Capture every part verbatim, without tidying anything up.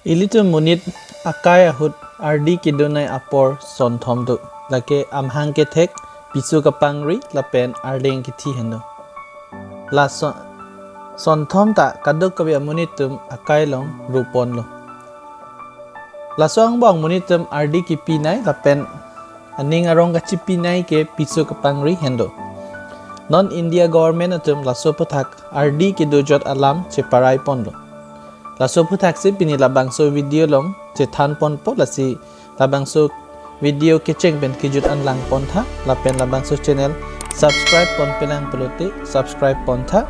Ilitum monit akai ahut ardi kedonei apor sonthom do. Lake amahang kethek, piso kapangri lapen ardeng kithi hendo. Lason sonthom ta kadokave amonit atum akai along ruponlo. Laso angbong monit atum ardi kipinei lapen aning arong kachipinei ke piso kapangri hendo. Non India government atum laso aphuthak ardi kedojot alam cheparai ponlo. Laso aphuthak si pini labangso video along chethan ponpo, lasi labangso video kecheng pen kejut an lang pontha lapen labangso channel subscribe ponpelang pulote subscribe pontha,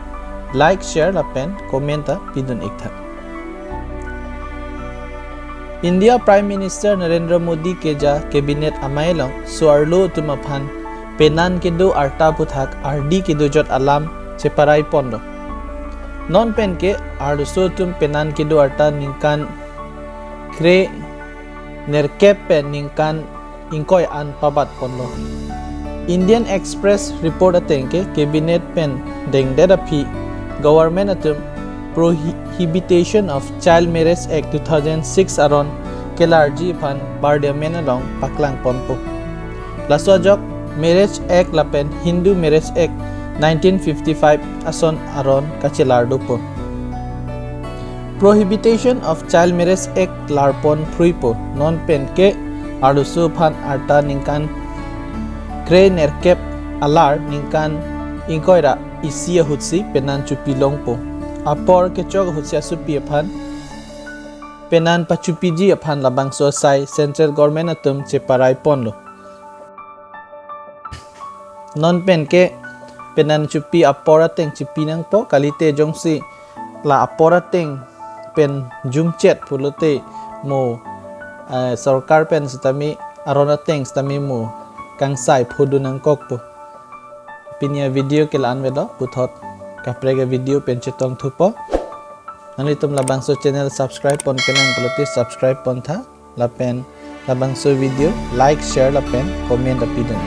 like, share lapen comment ta pidun iktha. India Prime Minister Narendra Modi keja cabinet amei along so-arlo atum aphan penan kedo arta aphuthak ardi kedojot alam cheparai ponlo. Non pen ke arloso atum penan kedo arta ningkan kre nerkep pen ningkan ingkoi an pabat ponlo. Indian Express report ateng ke cabinet pen dengdet aphi government atum Prohibition of Child Marriage Act two thousand six aron kelarji aphan parliament along paklang ponpo. Laso ajok Marriage Act lapen Hindu Marriage Act nineteen fifty-five ason aron kachelar dopo. Prohibition of Child Marriage Act larpon phruipo. Non pen ke arloso aphan arta ningkan kre nerkep alar ningkan ingkoi ra isi ahutsi penan chopi longpo. Apor kechok ahutsi asopi aphan penan pachopiji aphan labangso asai central government atum cheparai ponlo. Non pen ke penan chopi apor ateng chopi nangpo, kalite jongsi la apor ateng pen jumchet pulote mo, eh, sorkar pen sitame aron ateng sitame mo kangsai phodu nangkokpo. Pini avideo ke la-an avelo, puthot kaprek avideo pen chetongthupo. Nanglitum labangso channel subscribe ponpelang pulote subscribe pontha lapen labangso video like, share lapen comment ta pidun.